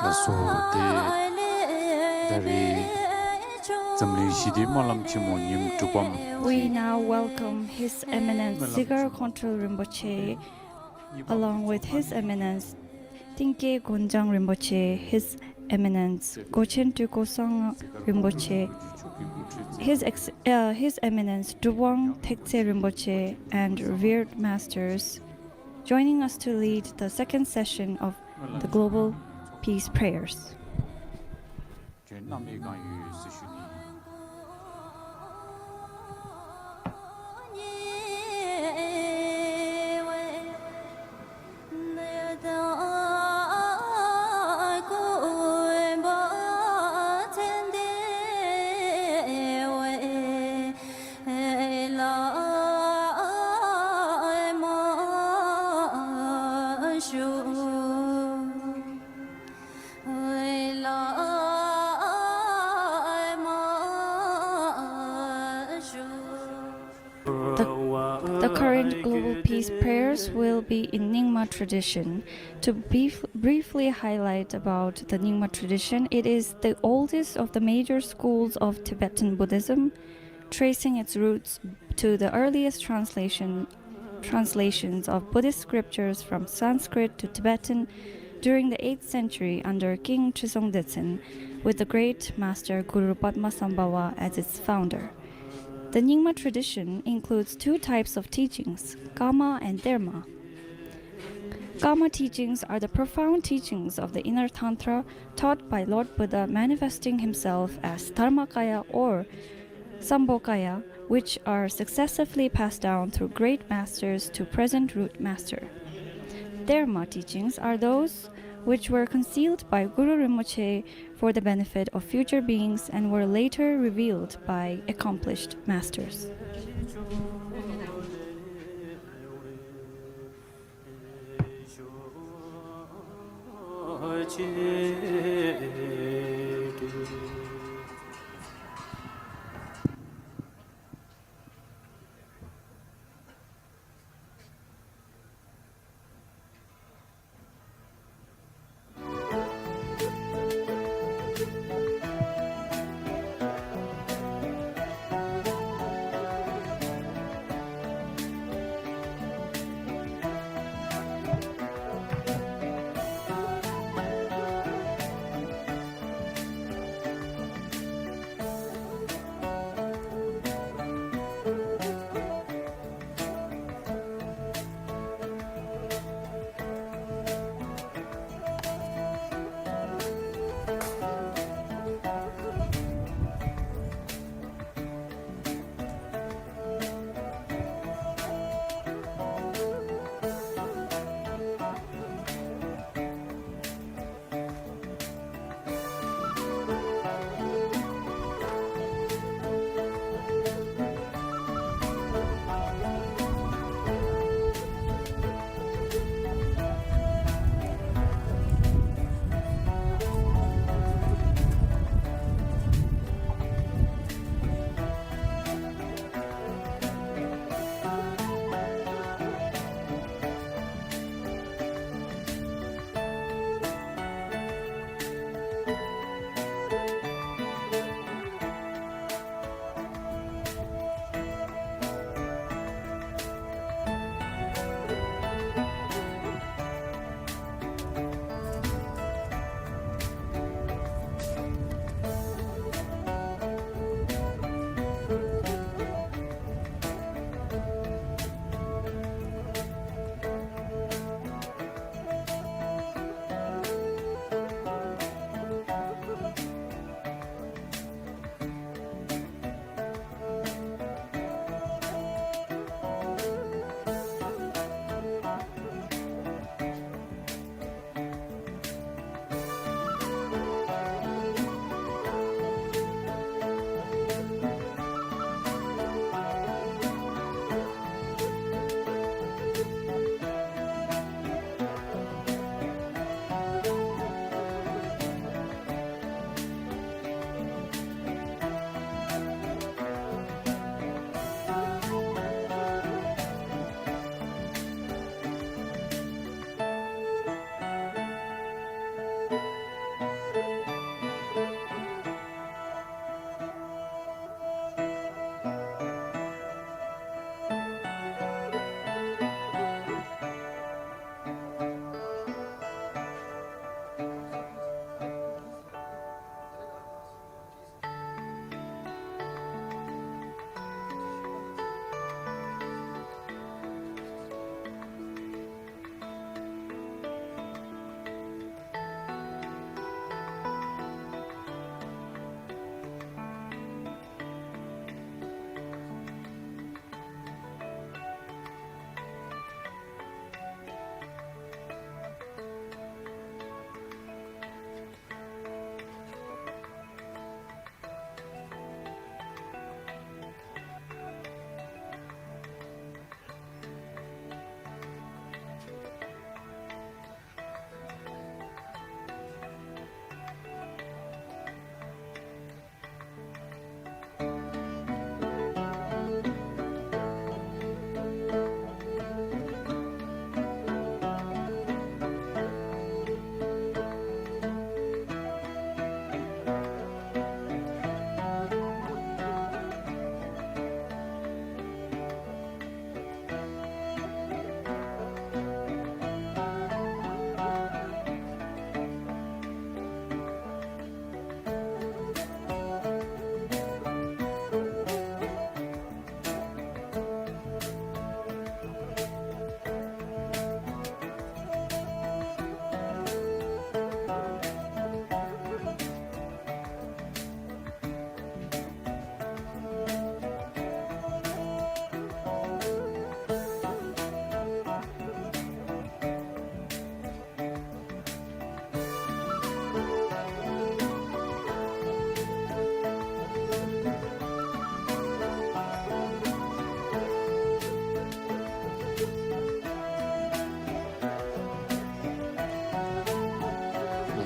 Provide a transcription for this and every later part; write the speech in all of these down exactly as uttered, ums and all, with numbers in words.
ལགས་སོ། དེ་ད་རེས་འཛམ་གླིང་ཞི་བདེའི་སྨོན་ལམ་ཆེན་མོ་ཉིན་དྲུག་པའམ། We now welcome His Eminence Sigar Kongtrul Rinpoche, along with His Eminence Tingke Gonjang Rinpoche, His Eminence Gochen Tuko Sang Rinpoche, His, ex- uh, His Eminence Drubwang Thekse Rinpoche, and revered masters, joining us to lead the second session of the Global Peace Prayers. The, the current Global Peace Prayers will be in Nyingma tradition. To brief, briefly highlight about the Nyingma tradition, it is the oldest of the major schools of Tibetan Buddhism, tracing its roots to the earliest translation, translations of Buddhist scriptures from Sanskrit to Tibetan during the eighth century under King Trisong Detsen, with the great master Guru Padmasambhava as its founder. The Nyingma tradition includes two types of teachings, Kama and Derma. Kama teachings are the profound teachings of the inner Tantra taught by Lord Buddha manifesting himself as Dharmakaya or Sambhogaya, which are successively passed down through great masters to present root master. Derma teachings are those which were concealed by Guru Rinpoche for the benefit of future beings and were later revealed by accomplished masters.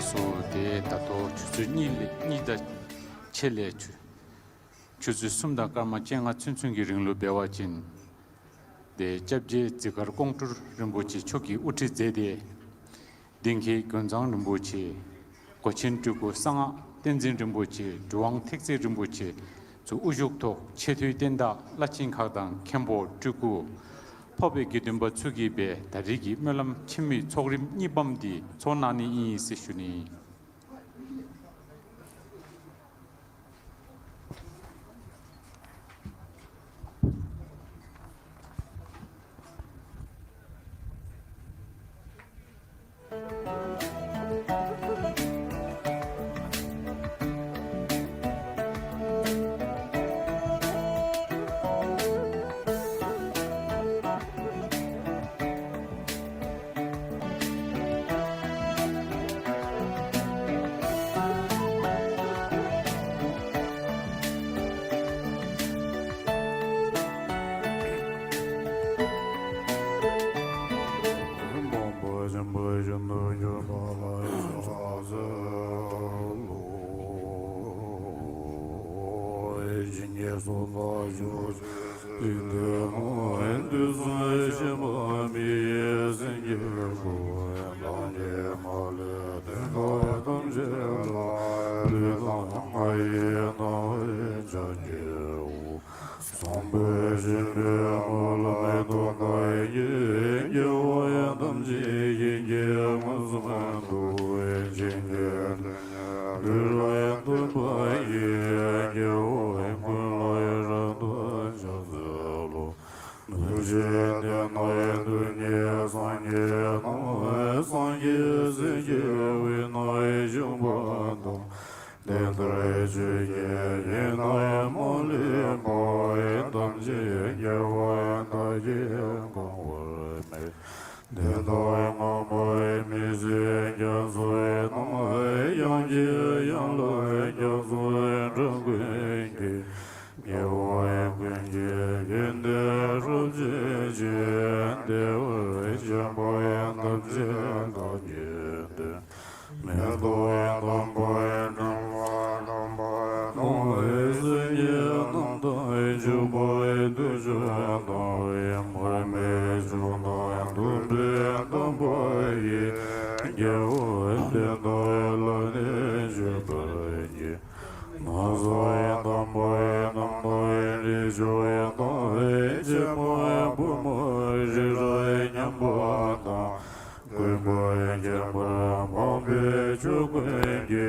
སོ། དེ་ད་དོ་ཆུ་ཚོད་གཉིས་ལས་གཉིས་དང་ཕྱེད་ལས་ཆུ་ཆུ་ཚོད་གསུམ་དང་སྐར་མ་བཅོ་ལྔ་ཚུན་ཚོད་ཀྱི་རིང་ལ་འབད་བ་ཅིན། དེ་སྐྱབས་རྗེ་ཛི་གར་ཀོང་སྤྲུལ་རིན་པོ་ཆེ་མཆོག་གིས་དབུ་ཁྲིད་མཛད་དེ། ལྡིང་ཁའི་དགོན་གཙང་རིན་པོ་ཆེ། སྒོ་ཆེན་སྤྲུལ་སྐུ་གསང་སྔགས་བསྟན་འཛིན་རིན་པོ་ཆེ། གྲུབ་དབང་ཐེག་རྩེ་རིན་པོ་ཆེ་ཚོ་དབུ་བཞུགས་ཐོག་ཆེས་མཐོའི་བསྟན་བདག་བླ་ཆེན་ཁག་དང་མཁན་པོ་སྤྲུལ་སྐུ། འཕགས་པའི་དགེ་འདུན་པ་ཚུ་གིས་འབད་ད་རེས་ཀྱི་སྨོན་ལམ་འཆི་མེད་ཚོགས་རིམ་གཉིས་པའམ་འདི་ཚོགས་གནང་ནི་ཨིན་ཟེར་ཞུ་ནི། ཐུགས་རྗེ་ལྡན་ན་དུས་ནས་སངས་རྒྱས་དང་། སངས་རྒྱས་སྲས་ཀྱི་དབུས་ན་བཞུགས་པ་དང་། དེ་ལྟར་ཆོས་ཀྱི་དབྱིངས་ནས་མ་ལུས་པ། ཐམས་ཅད་རྒྱལ་བ་དག་གིས་གང་བར་མོས། དེ་དག་ངོ་མ་མི་ཟད་རྒྱ་མཚོའི་དང་། ཡང་གི་ཡན་ལག་རྒྱ་མཚོའི་འགྲམ་ཀུན་གྱི། རྒྱལ་བ་ཀུན་གྱི་དགེ་འདུན་རབ་བརྗོད་ཅིང་། བདེ་བར་གཤེགས་པ་ཐམས་ཅད་བདག་གིས་བསྟེན། མེ་ཏོག་དམ་པ་དྲི་མ་དམ་པ་དང་། སིལ་སྙན་རྣམས་དང་བྱུག་པ་དུར་ཁྲོད་དང་། མར་མེ་མཆོད་དང་དུང་འབྲུ་དམ་པ་ཡིས། རྒྱལ་བ་དེ་དག་ལ་ནི་མཆོད་པར་བགྱི། ནམ་སོ་དམ་པའི་རྣམ་ཐར་རིགས་དྲུག་དང་། བྱེ་བ་ཕུབ་པ་རི་རབ་མཉམ་པ་དང་། ཀུན་དགའ་ཁྱད་པར་འཕགས་པའི་ཆོས་ཀུན་གྱི།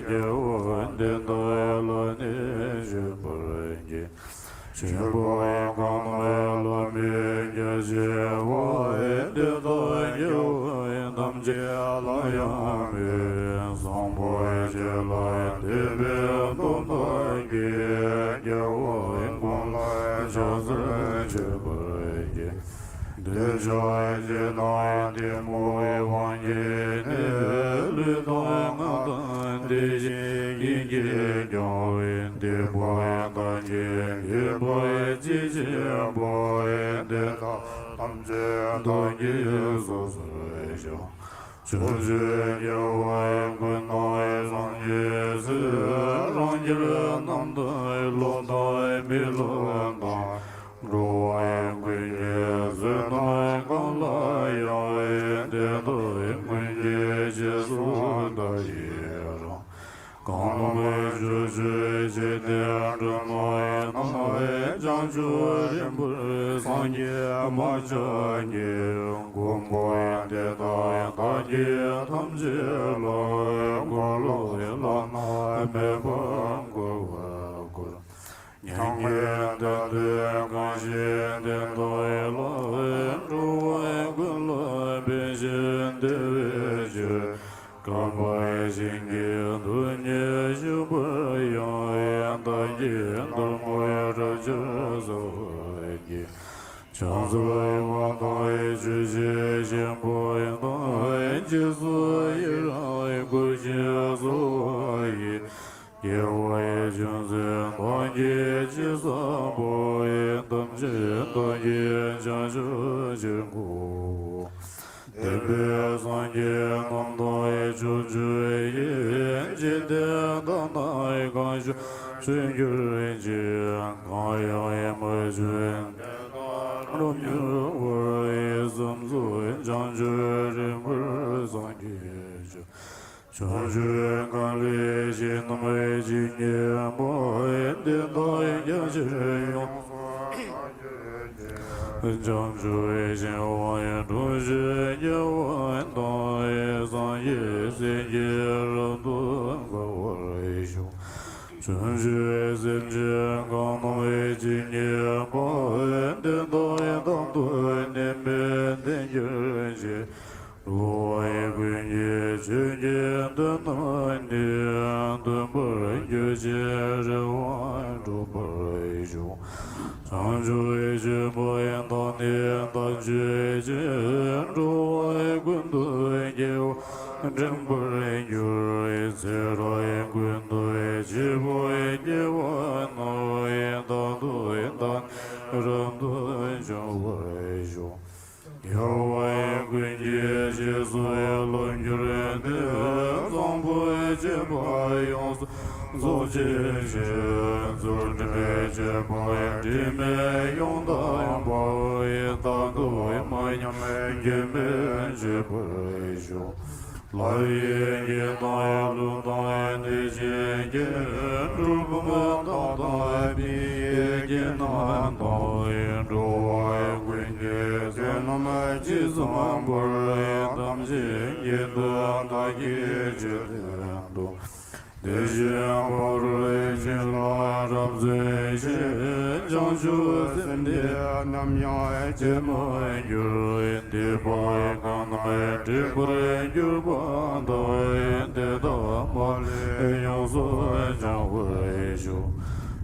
རྒྱལ་བ་དེ་དག་ལ་ནི་མཆོད་པར་བགྱི། ཆོས་འཕགས་གང་རྣམས་ལ་མི་རྒྱ་ཆེ་བ། དེ་དག་རྒྱལ་བ་ཐམས་ཅད་ལ་ཡང་མོས། བཟང་པོ་སྤྱོད་ལ་དད་པའི་སྟོབས་དག་གིས། རྒྱལ་བ་ཀུན་ལ་ཕྱག་འཚལ་མཆོད་པར་བགྱི། འདོད་ཆགས་ཞེ་སྡང་གཏི་མུག་དབང་གིས་ནི། ལུས་དང་ངག་དང་བདེ་གཤེགས་ཀྱིས་ཀྱང་། སྡིག་པ་དག་གིས་བགེགས་པ་ཇི་བཞིན་པ། དེ་དག་ཐམས་ཅད་བདག་གིས་སོ་སོར་བཤགས། ཕྱོགས་བཅུའི་རྒྱལ་བ་ཀུན་དང་སངས་རྒྱས་སུ། རང་རྒྱལ་རྣམས་དང་ལྷ་དང་མི་ལ་དང་། འགྲོ་བ་ཀུན་གྱི་བསོད་ནམས་གང་ལ་ཡང་། དེ་དག་ཀུན་གྱི་རྗེས་སུ་བདག་ཡི་རང་། གང་རྣམས་ཕྱོགས་བཅུའི་འཇིག་རྟེན་འགྲོ་མ་རྣམས། བྱང་ཆུབ་རིམ་པར་སངས་རྒྱས་མ་ཆགས་ཀྱི། མགོན་པོ་དེ་དག་བདག་གིས་ཐམས་ཅད་ལ། འཁོར་ལོ་བླ་ན་མེད་པ་བསྐོར་བར་བསྐུལ། མྱ་ངན་འདའ་སྟོན་གང་བཞེད་དེ་དག་ལ། འགྲོ་བ་ཀུན་ལ་ཕན་ཕྱིར་བདེ་བའི་ཕྱིར། རྐང་པ་གཅིག་གིས་སྡུག་བསྔལ་ཞི་བར་ཡང་། བདག་གིས་འདོད་མོས་རབ་བསྐྱངས་སུ་བགྱི། བྱང་ཆུབ་འོད་དང་ཆོས་ཀྱི་ཆེན་པོ་དང་། རྗེས་སུ་ཡི་རང་བསྐུལ་ཞིང་གསོལ་བ་ཡི། དགེ་བའི་ཆུ་འཛིན་བདག་གིས་ཅི་བསགས་པ། ཐམས་ཅད་བདག་གིས་བྱང་ཆུབ་ཕྱིར་བཀོད། བདེན་པའི་སངས་རྒྱས་རྣམས་ དང་ཕྱོགས་བཅུ་ཡི་འཇིག་རྟེན་དག་ན་གང་བྱུང་བྱོན་གྱུར་ཅིག། གང་ཡང་མ་བྱོན་ལམ་མྱུར་བར་བསམ་རྫོགས། བྱང་ཆུབ་རིམ་པར་སངས་རྒྱས་ཤོག། བྱང་ཆུབ་འགག་ལས་ཞི་རྣམས་ཇི་སྙེད་པ། དེ་དག་རྒྱ་ཆེར་ཡོངས་སུ་རྫོགས། བྱང་ཆུབ་ཤིང་དབང་སྒྲུབ་ཕྱིར་སྐྱེ་བ་དང་། སངས་རྒྱས་སྲས་ཀྱིས་རབ་ཏུ་འགོད་པར་ཤོག། བྱང་ཆུབ་སེམས་ཅན་གང་རྣམས་ཇི་སྙེད་པ། དེ་དག་དང་དུ་ནི་མི་ལྡན་གྱུར་ཅིག། འགྲོ་བ་ཀུན་གྱི་ཆོས་ཀྱི་དོན་རྣམས་ནི། མཐུན་པར་གྱུར་ཅིང་རེ་བ་འགྲུབ་པར་ཤོག། བྱང་ཆུབ་སྤྱོད་པ་དང་ནི་དམ་ཆོས་ཀྱི། འགྲོ་བ་ཀུན་ཏུ་སྐྱེ་བ་འདྲེན་པར་འགྱུར། ཚེ་རབས་ཀུན་ཏུ་བྱིས་པ་སྐྱེ་བ་ན། བདག་ཏུ་བདག་ནི་རབ་ཏུ་འབྱུང་བར་ཤོག། རྒྱལ་བ་ཀུན་གྱི་རྗེས་སུ་བསླབ་གྱུར་ཏེ། བཟང་པོ་སྤྱོད་པ་ཡོངས་སུ་རྫོགས་བྱེད་ཅིང་། ཚུལ་ཁྲིམས་སྤྱོད་པ་དྲི་མེད་ཡོངས་དག་པ། རྟག་ཏུ་མ་ཉམས་སྐྱོན་མེད་སྤྱོད་པར་ཤོག། ལྷ་ཡི་སྐད་དང་ཀླུ་དང་བདེ་གཤེགས་ཀྱི། གྲུལ་བུམ་དག་དང་ཕི་ཡི་སྐད་རྣམས་དང་། འགྲོ་བ་ཀུན་གྱི་སེམས་རྣམས་ཇི་ཙམ་པར། ཐམས་ཅད་ཀྱི་དོན་བདག་གིས་ཆོས་བསྟན་ཏོ། དེ་བཞིན་ཕ་རོལ་ཕྱིན་ལ་རབ་འཚལ་ཞིང་། བྱང་ཆུབ་སེམས་དེ་ནམ་ཡང་བརྗེད་མ་གྱུར། སྡིག་པ་གང་རྣམས་སྒྲིབ་པར་གྱུར་པ་དག། དེ་དག་མ་ལུས་ཡོངས་སུ་བྱང་བར་ཤོག།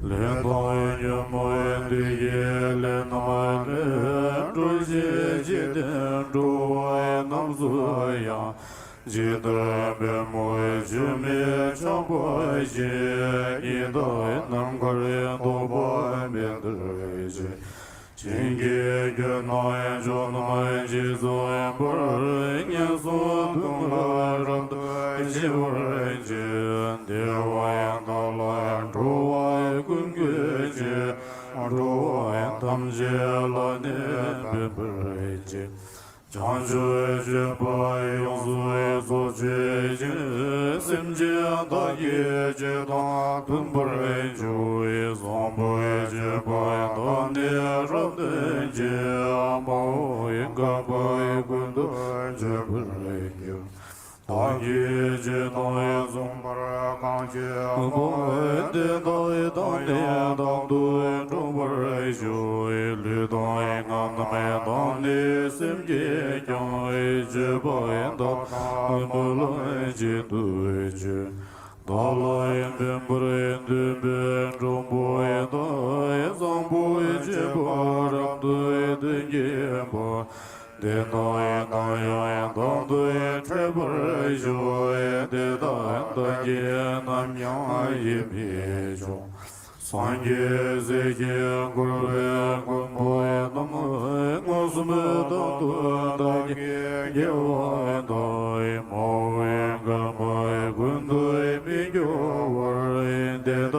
ལས་དང་ཉོན་མོངས་བདུད་ཀྱི་ལས་རྣམས་ལས། གྲོལ་ཞིང་འཇིག་རྟེན་འགྲོ་བ་རྣམས་སུ་ཡང་། ཇི་ལྟར་པདྨོ་ཆུ་མིག་ཆགས་པ་བཞིན། ཉི་ཟླ་ནམ་མཁར་ལྡོག་པ་མེད་པར་བྱེད། བྱིན་གྱིས་བརྒྱན་ནས་ཕྱོགས་རྣམས་ཇི་ཙམ་པར། ངན་སོང་དུག་ལྔ་རབ་ཏུ་ཞི་བར་བྱེད། བདེ་བ་དག་ལ་འགྲོ་བ་ཀུན་འགོད་ཅིང་། འགྲོ་བ་ཐམས་ཅད་ལ་ནི་ཕན་པར་བྱེད། བྱང་ཆུབ་སྤྱོད་པ་ཡོངས་སུ་རྫོགས་བྱེད་ཅིང་། སེམས་ཅན་དག་གི་སྤྱོད་དང་མཐུན་པར་འཇུག། བཟང་པོའི་སྤྱོད་པ་དག་ནི་རབ་སྟོན་ཅིང་། མ་འོངས་པའི་འགག་པ་ཀུན་ཏུ་སྤྱོད་པར་འགྱུར། བདག་གིས་ཇི་ལྟར་བཟུང་བར་གང་བྱེད་པ། དེ་དག་བདག་ནི་དང་དུ་འགྲོགས་པར་ཤོག། ལུས་དང་ངག་རྣམས་དང་ནི་སེམས་ཀྱིས་ཀྱང་། སྤྱོད་པ་དག་དང་སྨོན་ལམ་གཅིག་ཏུ་སྤྱོད། བདག་ལ་ཕན་པར་འདོད་པའི་གྲོགས་པོ་དག། བཟང་པོའི་སྤྱོད་པ་རབ་ཏུ་སྟོན་གྱིན་པ། དེ་དག་དང་ཡང་དག་ཏུ་འཕྲད་པར་ཤོག། དེ་དག་བདག་གིས་ནམ་ཡང་ཡིད་མི་ཆོག། སངས་རྒྱས་སྲས་ཀྱིས་བསྐོར་བའི་མགོན་པོ་རྣམས། མངོན་སུམ་དག་ཏུ་བདག་གིས་དགེ་བ་དང་། མ་འོངས་པའི་འགག་པ་ཀུན་ཏུ་མི་སྐྱོ་བར། དེ་དག་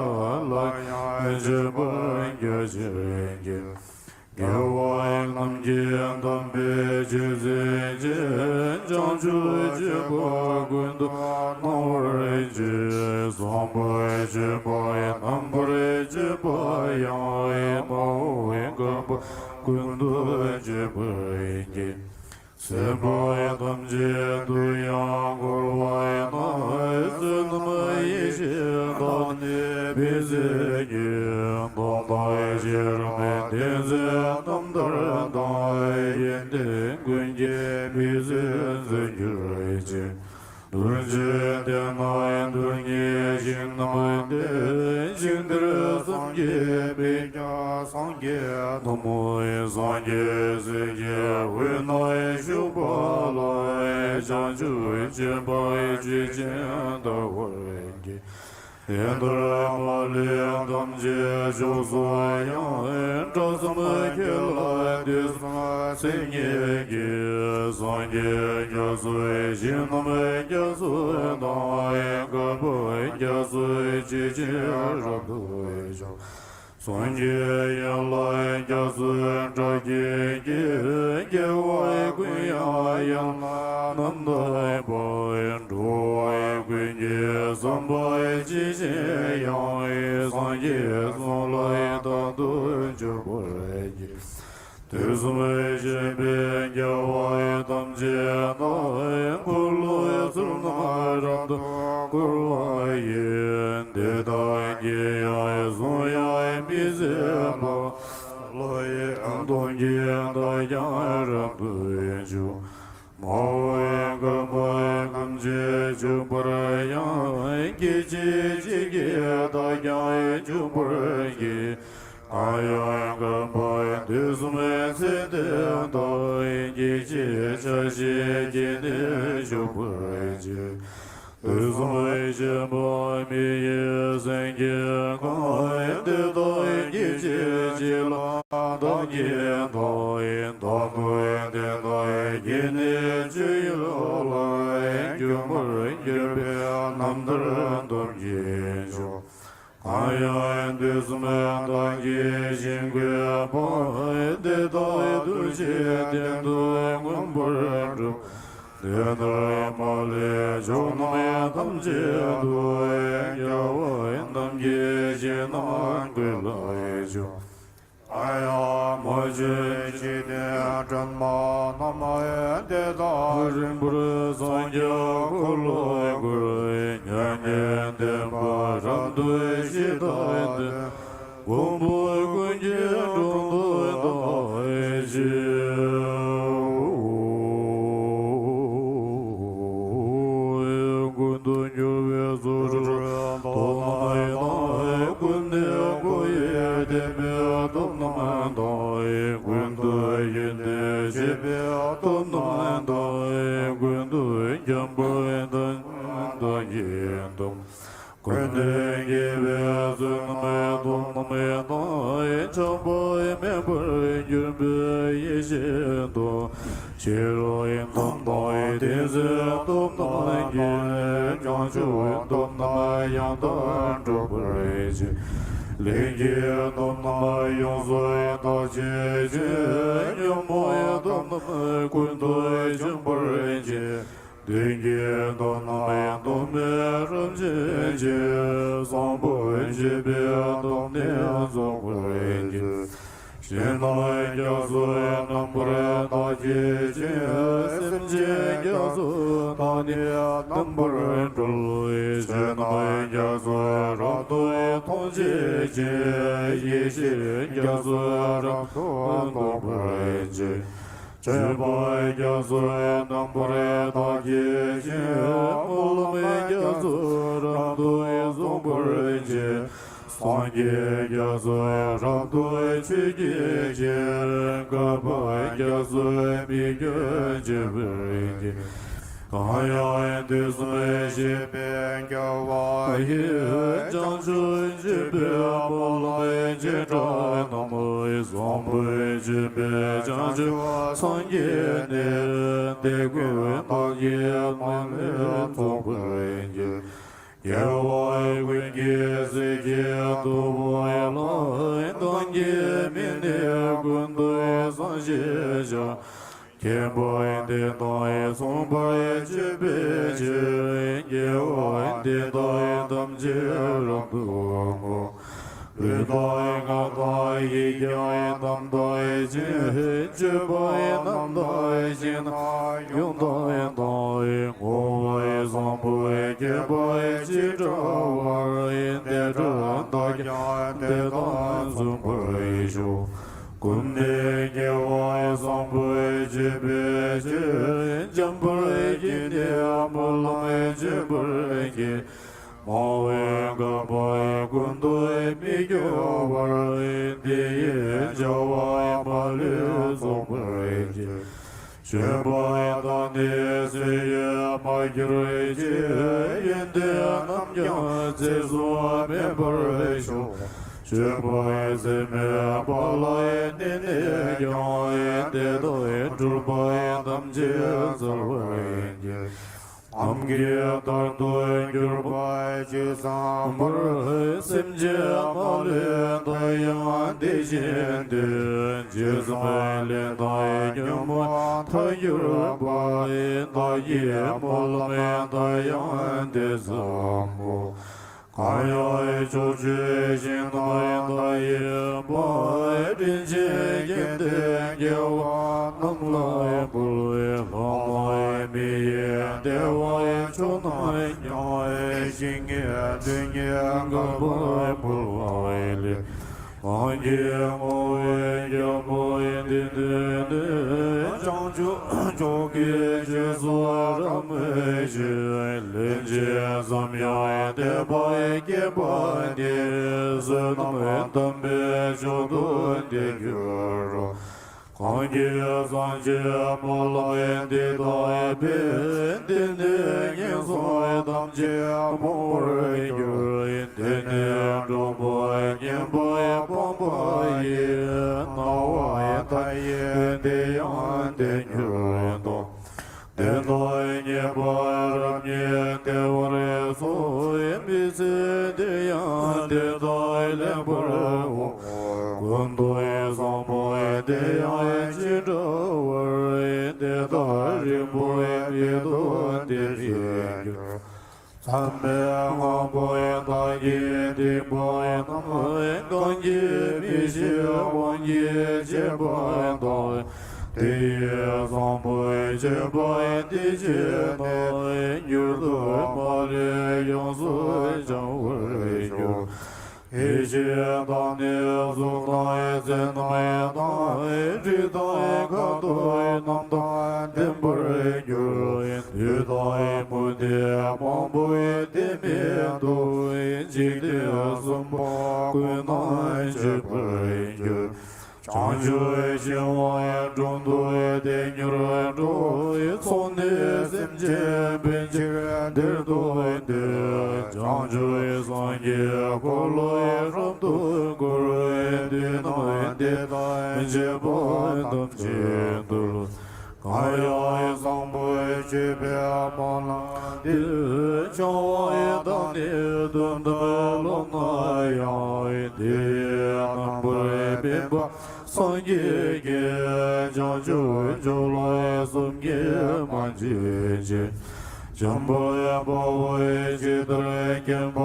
ལ་ཡང་སྤྱོད་པ་རྒྱ་ཆེར་བགྱི། དགེ་བ་རྣམས་ཀྱི་དམ་པའི་ཆོས་འཛིན་ཅིང་། བྱང་ཆུབ་སྤྱོད་པ་ཀུན་ཏུ་སྣང་བར་བྱེད། བཟང་པོའི་སྤྱོད་པ་རྣམ་པར་སྤྱད་པ་ཡང་། མ་འོངས་པའི་འགག་པ་ཀུན་ཏུ་སྤྱད་པར་བགྱི། སྲིད་པ་ཐམས་ཅད་དུ་ཡང་འཁོར་བ་ན། བསོད་ནམས་ཡེ་ཤེས་དག་ནི་མི་ཟད་ཀྱི། མདོ་དང་ཤེས་རབ་ཏིང་འཛིན་རྣམ་ཐར་དང་། ཡོན་ཏན་ཀུན་གྱི་མིང་ཚིག་མཛོད་གྱུར་ཅིག། རྡུལ་གཅིག་སྟེང་ན་རྡུལ་སྙེད་ཞིང་རྣམས་ཏེ། ཞིང་དེར་སངས་རྒྱས་པས་ཀྱང་སངས་རྒྱས་ཐོབ། སངས་རྒྱས་སྲས་ཀྱི་དབུས་ན་བཞུགས་པ་ལ། བྱང་ཆུབ་སྤྱོད་པ་ཆོས་ཅན་བལྟ་བར་བགྱི། དེ་ལྟར་མ་ལུས་ཐམས་ཅད་མཆོག་གསུམ་ཡང་། སྐྲ་གསུམ་འཁྱིལ་ལ་དུས་གསུམ་སེམས་ཉིད་ཀྱི། སངས་རྒྱས་རྒྱ་མཚོའི་ཞིང་རྣམས་རྒྱ་མཚོ་དང་། བསྐལ་པ་རྒྱ་མཚོའི་དཔྱིས་ཕྱིན་རབ་ཏུ་འཇོམས། སངས་རྒྱས་ཡན་ལག་རྒྱ་མཚོའི་སྒྲ་སྐད་ཀྱིས། སྐྱེ་བ་ཀུན་ཡང་ཡང་དག་རྣམ་དག་པ། འགྲོ་བ་ཀུན་གྱི་བསམ་པ་ཇི་བཞིན་དབྱངས། སངས་རྒྱས་གསུང་ལ་རྟག་ཏུ་འཇུག་པར་བགྱི། དུས་གསུམ་གཤེགས་པའི་རྒྱལ་བ་ཐམས་ཅད་དང་། འཁོར་ལོའི་ཚུལ་རྣམས་རབ་ཏུ་བསྐོར་བ་ཡི། འདི་དག་གི་ཡང་གཟུང་ཡང་མི་ཟད་པ། བློ་ཡི་སྟོབས་ཀྱིས་བདག་ཀྱང་རབ་ཏུ་འཇུག་སྨྲ་བའི་བསྐལ་པ་ཐམས་ཅད་འཇུག་པར་ཡང་། སྐད་ཅིག་གཅིག་གིས་བདག་ཀྱང་འཇུག་པར་བགྱི། གང་ཡང་བསྐལ་པ་དུས་གསུམ་ཚེ་འདི་དག་སྐད་ཅིག་ཆ་ཤས་ཀྱིས་ནི་འཇུག་པར་བགྱི། དུས་གསུམ་གཤེགས་པ་མི་ཡི་སེང་གེ་གང་། དེ་དག་སྐད་ཅིག་གཅིག་ལ་བདག་ཉིད་དང་། བདག་ནི་དེ་དག་གིས་ནི་སྤྱོད་ཡུལ་ལ། མགོན་པོར་གྱུར་པའི་རྣམ་ཐར་སྟོབས་ཀྱིས་འཇོམས། གང་ཡང་དུས་གསུམ་བདག་གིས་ཞིང་བཀོད་པ། དེ་དག་ཐུགས་རྗེའི་སྟེང་དུ་མངོན་པར་གྲུབ། དེ་ལྟར་མ་ལུས་ཕྱོགས་རྣམས་ཐམས་ཅད་དུ། རྒྱལ་བ་རྣམས་ཀྱི་ཞིང་རྣམས་བཀོད་ལ་འཇུག་གང་ཡང་མ་བྱོན་འཇིག་རྟེན་སྲུང་མ་རྣམས། དེ་དག་རིམ་པར་སངས་རྒྱས་འཁོར་ལོ་བསྐོར། མྱ་ངན་འདས་པ་རབ་ཏུ་ཞི་དང་ལྡན། མགོན་པོ་ཀུན་གྱི་གྲོགས་དང་ལྡན་ཞིང་། ཀུན་ཏུ་རྒྱུ་བའི་ཚོགས་དྲུག་སྟོབས་རྣམས་དང་། ཀུན་ནས་བསྐོར་བའི་བསྟན་པའི་སྟོབས་རྣམས་དང་། ཀུན་ཏུ་ཡོན་ཏན་ཆེ་བའི་སྟོབས་རྣམས་དང་། ཀུན་ཏུ་འཇོམས་པའི་དོན་དང་ཡིན་ཏོ། ཀུན་ནས་རྒྱལ་བའི་བསོད་ནམས་སྟོབས་རྣམས་དང་། ཆགས་པ་མེད་པར་གྱུར་པའི་ཡེ་ཤེས་སྟོབས། ཤེས་རབ་སྟོབས་དང་ཏིང་འཛིན་སྟོབས་རྣམས་ཀྱིས། བྱང་ཆུབ་སྟོབས་རྣམས་ཡང་དག་སྒྲུབ་པར་བྱེད། ལས་ཀྱི་སྟོབས་རྣམས་ཡོངས་སུ་དག་བྱེད་ཅིང་། ཉོན་མོངས་སྟོབས་རྣམས་ཀུན་ཏུ་འཇོམས་པར་བྱེད། བདུད་ཀྱི་སྟོབས་རྣམས་སྟོབས་མེད་རབ་བྱེད་ཅིང་། བཟང་པོ་སྤྱོད་པའི་སྟོབས་ནི་རྫོགས་པར་བྱེད། གཞན་དང་རྒྱ་མཚོའི་རྣམ་པར་དག་བྱེད་ཅིང་། སེམས་ཅན་རྒྱ་མཚོ་དག་ནི་རྣམ་པར་གྲོལ། ཆོས་རྣམས་རྒྱ་མཚོ་རབ་ཏུ་མཐོང་བྱེད་ཅིང་། ཡེ་ཤེས་རྒྱ་མཚོ་རབ་ཏུ་རྟོགས་པར་བྱེད། སྤྱོད་པ་རྒྱ་མཚོའི་རྣམ་པར་དག་བྱེད་ཅིང་། སྨོན་ལམ་རྒྱ་མཚོ་རབ་ཏུ་རྫོགས་པར་བྱེད། སངས་རྒྱས་རྒྱ་མཚོ་རབ་ཏུ་ཆོས་བགྱིད་ཅིང་། བསྐལ་པ་རྒྱ་མཚོའི་མི་བསྐྱོད་སྤྱོད་པར་བགྱི། གང་ཡང་དུས་གསུམ་གཤེགས་པའི་རྒྱལ་བ་ཡི། བྱང་ཆུབ་སྤྱོད་པའི་སྨོན་ལམ་བྱེ་བྲག་རྣམས། བཟང་པོ་སྤྱོད་པའི་བྱང་ཆུབ་སངས་རྒྱས་ནས། དེ་ཀུན་བདག་གིས་མ་ལུས་རྫོགས་པར་བགྱི། རྒྱལ་བ་ཀུན་གྱི་སྲས་ཀྱི་ཐུ་བོ་ལ། གང་གིས་མི་ནུས་ཀུན་ཏུ་སངས་རྒྱས་ཤིང་། མཁྱེན་པ་འདི་དང་མཚུངས་པར་སྤྱོད་པའི་ཕྱིར། དགེ་བ་འདི་དག་ཐམས་ཅད་རབ་ཏུ་བསྔོ། ལུས་དང་ངག་དང་ཡིད་ཀྱང་དམ་བཅས་ཤིང་། སྤྱོད་པ་རྣམ་དག་ཞིང་ཡོངས་དག་དང་། བསྔོ་བ་བཟང་པོ་བསྐྱེད་པ་ཅི་འདྲ་བར། དེ་འདྲ་བདག་ཀྱང་དེ་དང་མཚུངས་པར་ཤོག་ཀུན་ནས་དགེ་བ་བཟང་པོ་སྤྱོད་པའི་ཕྱིར། འཇམ་དཔལ་གྱི་ནི་སྨོན་ལམ་བྱེད་པར་བགྱི། སྨྲ་བའི་བསྐལ་པ་ཀུན་ཏུ་མི་སྐྱོ་བར། དེ་ཡི་བྱ་བ་མ་ལུས་རྫོགས་པར་བགྱི། སྤྱོད་པ་དག་ནི་ཚེ་ཡི་མ་གྱུར་ཅིག་ཡོན་ཏན་རྣམས་ ཀྱང་ཚེ་བཟུང་མེད་པར་ཤོག། སྤྱོད་པ་ཟད་མེད་པ་ལ་བརྟེན་ནས་ཀྱང་དེ་དག་སྒྲུབ་པ་ཐམས་ཅད་སྩོལ་བར་བགྱི། ནམ་མཁའི་མཐར་ཐུག་གྱུར་པ་ཇི་ཙམ་པར་སེམས་ཅན་མ་ལུས་ད་ཡང་དེ་བཞིན་ཏེ། ཇི་ཙམ་ལས་དང་ཉོན་མོངས་མཐར་གྱུར་པ། བདག་གིས་སྨོན་ལམ་ད་ཡང་དེ་ཙམ་མོ། གང་ཡང་ཕྱོགས་བཅུའི་ཞིང་རྣམས་མཐའ་ཡས་པ། དྲིན་ཅན་བརྒྱད་ལྡན་རྒྱལ་བ་རྣམས་ལ་འབུལ་བའི་ལྷ་དང་མི་ཡི་བདེ་བ་མཆོག་རྣམས་ཀྱང་། ཞིང་ངེས་དོན་གཉེར་དཀའ་བར་འབུལ་བ་ལས། གང་གིས་བསྔོ་བའི་རྒྱལ་པོ་འདི་བཏུད་ནས། བྱང་ཆུབ་མཆོག་གི་རྗེས་སུ་རབ་མོས་ཤིང་། ལན་ཅི་ཙམ་ཡང་དད་པ་བསྐྱེད་པ་དེས། བསོད་ནམས་དམ་པའི་མཆོག་ཏུ་དེ་འགྱུར་རོ། གང་གིས་སངས་རྒྱས་སྨོན་ལམ་འདི་དག་པས། དེ་ནི་ངན་སོང་ཐམས་ཅད་སྤོང་བར་འགྱུར། དེ་ནི་གྲོགས་པོ་ངན་པ་སྤངས་པ་ཡིས། སྣང་བ་མཐའ་ཡས་དེ་ཡང་དེར་གྱུར་ཏོ། དེ་དག་རྙེད་པ་རབ་ཉིད་བདེ་བར་གསོལ། མི་ཚེ་འདིར་ཡང་དེ་དག་ལེགས་པར་འོང་། ཀུན་ཏུ་བཟང་པོ་དེ་ཡང་ཅི་འདྲ་བར། དེ་དག་རིང་པོ་ཡིད་དུ་དེ་བཞིན་འགྱུར། མཚམས་མེད་ངང་པ་དག་གིས་བསྡིགས་པ་རྣམས། གང་གིས་མི་ཤེས་དབང་གིས་བྱས་པ་དག། དེ་ཡི་བཟང་པོ་སྤྱོད་པ་འདི་ཇི་ལྟར། མྱུར་དུ་མ་ལུས་ཡོངས་སུ་བྱང་བར་འགྱུར། ཡེ་ཤེས་དང་ནི་གཟུགས་དང་ཚེ་རྣམས་དང་། དྲི་དང་ཁ་དོག་རྣམས་དང་ལྡན་པར་འགྱུར། བདུད་དང་མུ་སྟེགས་མང་པོས་དེ་མེད་དུ། འཇིག་རྟེན་གསུམ་པ་ཀུན་ན་སྤྱོད་པར་འགྱུར། བྱང་ཆུབ་ཤིང་དབང་དྲུང་དུ་དེ་མྱུར་འགྲོ། ཚོགས་ནི་སེམས་ཅན་ཕན་ཕྱིར་དེར་འདོད་དེ། བྱང་ཆུབ་སངས་རྒྱས་འཁོར་ལོ་རབ་ཏུ་བསྐོར། བདུད་རྣམས་དེ་དག་བཅས་པ་ཐམས་ཅད་འདུལ། གང་ཡང་བཟང་པོ་སྤྱོད་པའི་སྨོན་ལམ་འདི། བྱང་བ་དང་ནི་དོན་དམ་ལོག་ན་ཡང་། དེ་ཡི་རྣམ་པར་སྨིན་པ་སངས་རྒྱས་ཀྱི། བྱང་ཆུབ་མཆོག་ལ་གསུམ་གྱིས་མ་ཆོད་ཅིང་། འཇམ་དཔལ་དཔའ་བོས་ཇི་ལྟར་མཁྱེན་པ་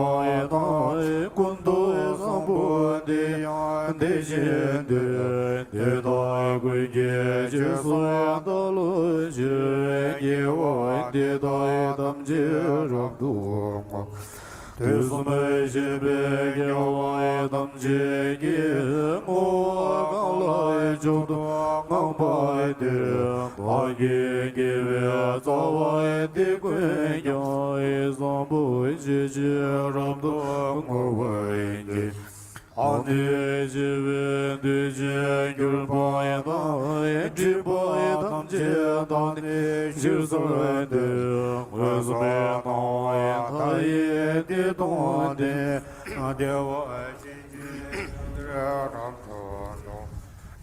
དང་། ཀུན་ཏུ་བཟང་པོ་དེ་ཡང་དེ་བཞིན་ཏེ། དེ་དག་ཀུན་གྱི་རྗེས་སུ་བདག་སློབ་ཅིང་། དགེ་བ་འདི་དག་ཐམས་ཅད་རབ་ཏུ་བསྔོ། དུས་གསུམ་གཤེགས་པའི་རྒྱལ་བ་ཐམས་ཅད་ཀྱིས། བསྔོ་བ་གང་ལ་མཆོག་ཏུ་བསྔགས་པ་དེ། བདག་གི་དགེ་བའི་རྩ་བ་འདི་ཀུན་ཀྱང་། བཟང་པོ་སྤྱོད་ཕྱིར་རབ་ཏུ་བསྔོ་བར་བགྱི། ཨ་ནི་ཞི་བའི་མཐུ་ཆེན་གྱུར་པ་དང་། སྒྲིབ་པ་ཐམས་ཅད་དག་ནི་ཞི་སོར་ཏེ། མངོན་སུམ་སྣང་བ་མཐའ་ཡས་དེ་མཐོང་སྟེ། བདེ་བ་ཅན་གྱི་སྤྱན་རབ་ཏུ་འགྲོ།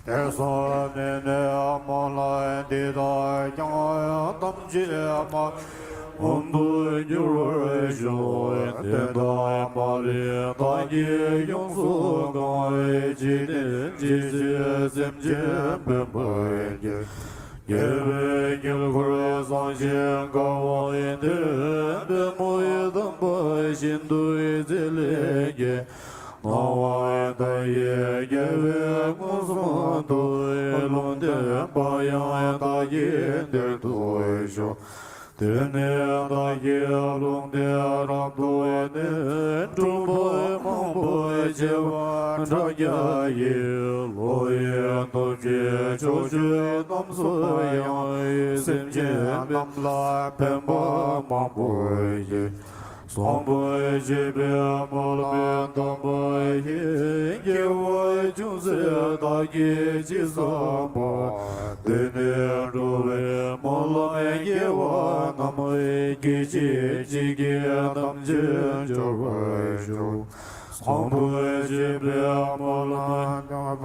དེ་ཙམ་ནས་ནི་སྨོན་ལམ་འདི་དག་ཀྱང་ཐམས་ཅད་མ་འོངས་དུ་འགྱུར་བར་ཤོག། དེ་དག་མ་ལུས་བདག་གིས་ཡོངས་སུ་གང་བའི། འཇིག་རྟེན་ཇི་སྲིད་སེམས་ཅན་ཕན་པར་འགྱུར། རྒྱལ་བའི་དཀྱིལ་འཁོར་བཟང་ཞིང་དགའ་བ་འདིར། པདྨོ་དམ་པ་ཤིན་ཏུ་མཛེས་ལས་སྐྱེས། སྣང་བ་མཐའ་ཡས་རྒྱལ་བས་མངོན་སུམ་དུ། ལུང་བསྟན་པ་ཡང་བདག་གིས་འདིར་ཐོས་ཤོག། དེ་ནས་བདག་གིས་ལུང་བསྟན་རབ་ཐོས་ནས། འཁྲུལ་པ་མང་པོ་བྱེ་བ་ཕྲག་བརྒྱ་ཡིས། བློ་ཡི་སྟོབས་ཀྱིས་ཕྱོགས་བཅུ་རྣམས་སུ་ཡང་། སེམས་ཅན་རྣམས་ལ་ཕན་པ་མང་པོ་བྱས། བཟང་པོ་སྤྱོད་པའི་སྨོན་ལམ་དམ་པ་ཡིས། དགེ་བ་ཅུང་ཟད་བདག་གིས་ཅི་བསགས་པ། དེ་ནས་འགྲོ་བའི་སྨོན་ལམ་དགེ་བ་རྣམས། སྐད་ཅིག་གཅིག་གིས་ཐམས་ཅད་འབྱོར་བར་ཤོག། བཟང་པོ་སྤྱོད་པའི་སྨོན་ལམ་དམ་པ་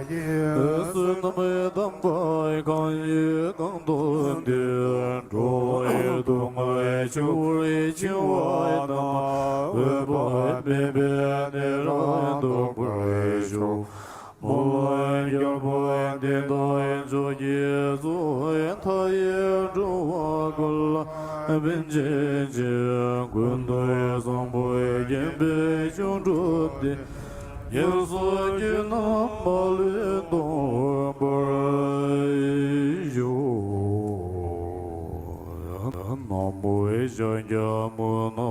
ཡིས། བསོད་ནམས་དམ་པ་གང་ཡོད་གང་དུ་འདུས། འགྲོ་བའི་སྡུག་བསྔལ་ཆེ་བར་འཆིང་བ་དང་། འོད་དཔག་མེད་པའི་གནས་རབ་ཐོབ་པར་ཤོག། སྨོན་ལམ་རྒྱལ་པོ་འདི་དག་མཆོག་གི་གཙོ། མཐའ་ཡས་འགྲོ་བ་ཀུན་ལ་ཕན་ཕྱིར་མཆོད། ཀུན་ཏུ་བཟང་པོ་བརྒྱན་པའི་བྱང་ཆུབ་བསྟན། ཉེར་བསགས་རྒྱུད་རྣམས་མ་ལུས་ཐོབ་པར་ཤོག། ན་མོ་ཤཱཀྱ་མུ་ནེ་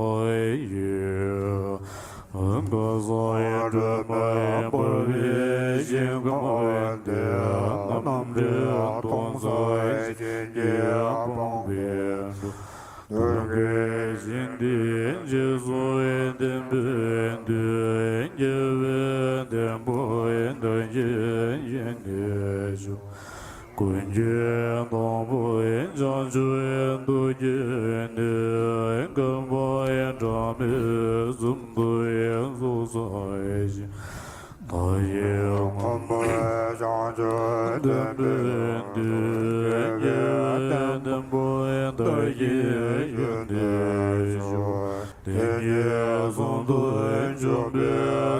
ཡེ། གང་ཟག་སྒྲོལ་མ་འབར་བའི་ཞིང་ཁམས་འདིར། རྣམ་འདྲེན་སྟོང་རྩ་ཞིང་གི་དཔང་པོས་འགྲོ། གདོན་བགེགས་ཞི་བདེའི་རྗེས་སུ་བདེན་པའི་མཐུས། རྒྱལ་བའི་བསྟན་པ་དར་རྒྱས་ཡུན་གནས་ཤོག། ཀུན་མཁྱེན་དྭགས་པོ་བྱང་ཆུབ་ཏུ་བསྐྱེད་ནས། བསྐལ་པ་འགག་མེད་གསུམ་དུ་ཡོངས་སུ་གསལ་ཞིང་། མཐའ་ཡས་ཁམས་དཔའ་བྱང་ཆུབ་བདེན་པའི་མཐུས། རྒྱལ་བའི་བསྟན་པ་དར་རྒྱས་ཡུན་གནས་ཤོག། དེ་ཉིད་ཟུང་དུ་འཇོམས་པའི་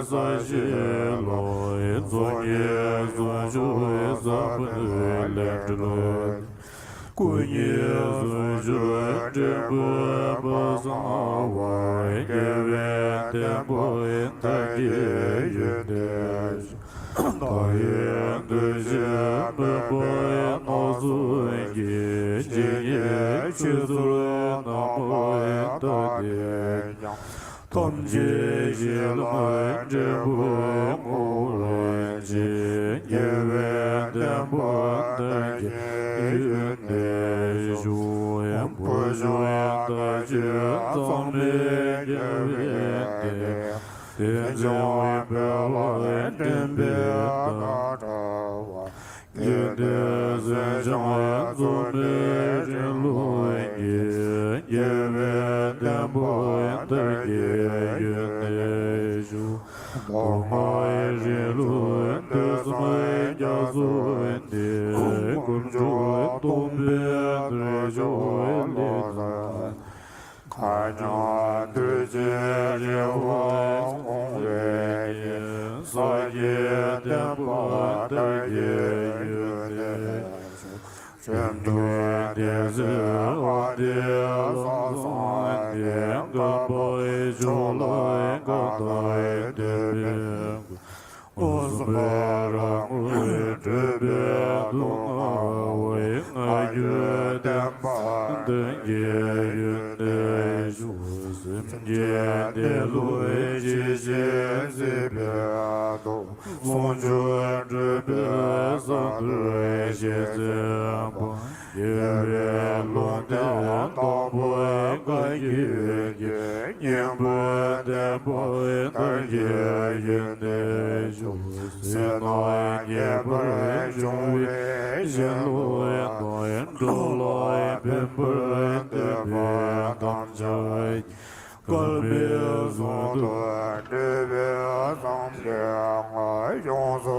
ས་གཞི་ལ། ཚོགས་གཉིས་ཟུང་འཇུག་ས་བོན་ལས་གྲོལ། སྐུ་གཉིས་ཟུང་འཇུག་འབྲས་བུ་པ་སངས་བ། རྒྱལ་བའི་བསྟན་པ་དར་རྒྱས་ཡུན་གནས་ཤོག། མཐའ་ཡས་གདུལ་བྱའི་མོས་པ་སྣ་ཚོགས་ཀྱིས། ཇི་སྙེད་ཆོས་ཚུལ་རྣམ་པར་དག་པའི་དབྱངས། ཐམས་ཅད་གཞི་ལམ་འབྲས་བུ་བསྔོ་བར་བྱེད། རྒྱལ་བའི་བསྟན་པ་དར་རྒྱས་ཡུན་གནས་ཤོག། ཡང་བུ་ཆུང་ཡང་དག་ཅིག་གཙང་མའི་རྒྱལ་བའི་བསྟན། དེ་བྱང་བའི་འཕེལ་བ་འདྲེན་པའི་བདག་འདྲ་བ། དགེ་འདུན་གསན་སྦྱོང་འཛོམས་པའི་རིང་ལུགས་ཀྱི། རྒྱལ་བའི་བསྟན་པ་དར་རྒྱས་ཡུན་གནས་ཤོག། མདོ་སྔགས་རིང་ལུགས་ཐོས་བསམ་རྒྱ་མཚོ་འདི། དཀོན་མཆོག་སྟོན་པའི་དལ་འབྱོར་ལས་ལྷག་མཁའ་མཉམ་གདུལ་བྱའི་རེ་བ་སྐོང་བའི་དགེ། ས་གཞིའི་བསྟན་པ་དར་རྒྱས་ཡུན་གནས་ཤོག། ཆོས་མཐུན་སྡེ་སྲིད་ཨ་ཏི་ལ་བསམ་སྟེ། བསྐལ་པའི་ཕྱོགས་ལ་བཀའ་དང་བསྟན་པའི་མགོན། དབུ་གསུམ་རང་ངོས་སྒྲོལ་བའི་གདུང་ལྔ་བའི། སྔ་འགྱུར་བསྟན་པ་དར་རྒྱས་ཡུན་གནས་ཤོག། སེམས་ཅན་བདེ་ལུགས་ཇི་བཞིན་གཟིགས་པའི་མཐུ། ཟུང་འཇུག་སྒྲུབ་པའི་ས་བོན་གཞི་འཛིན་པ། རྒྱལ་བའི་ལུང་བསྟན་དྭགས་པོའི་བཀའ་བརྒྱུད་ཀྱི། སྙིང་པོའི་བསྟན་པ་དར་རྒྱས་ཡུན་གནས་ཤོག། སྲིད་ན་ངེས་པར་འབྱུང་བའི་གཞན་ལུགས་དང་། འགྲོ་ལ་ཕན་པར་འདོད་པའི་ཐམས་ཅད། དཀར་མེ་ཟུང་དུ་འབྲེལ་བའི་སངས་རྒྱས་ལྔ། ཡོངས་སུ་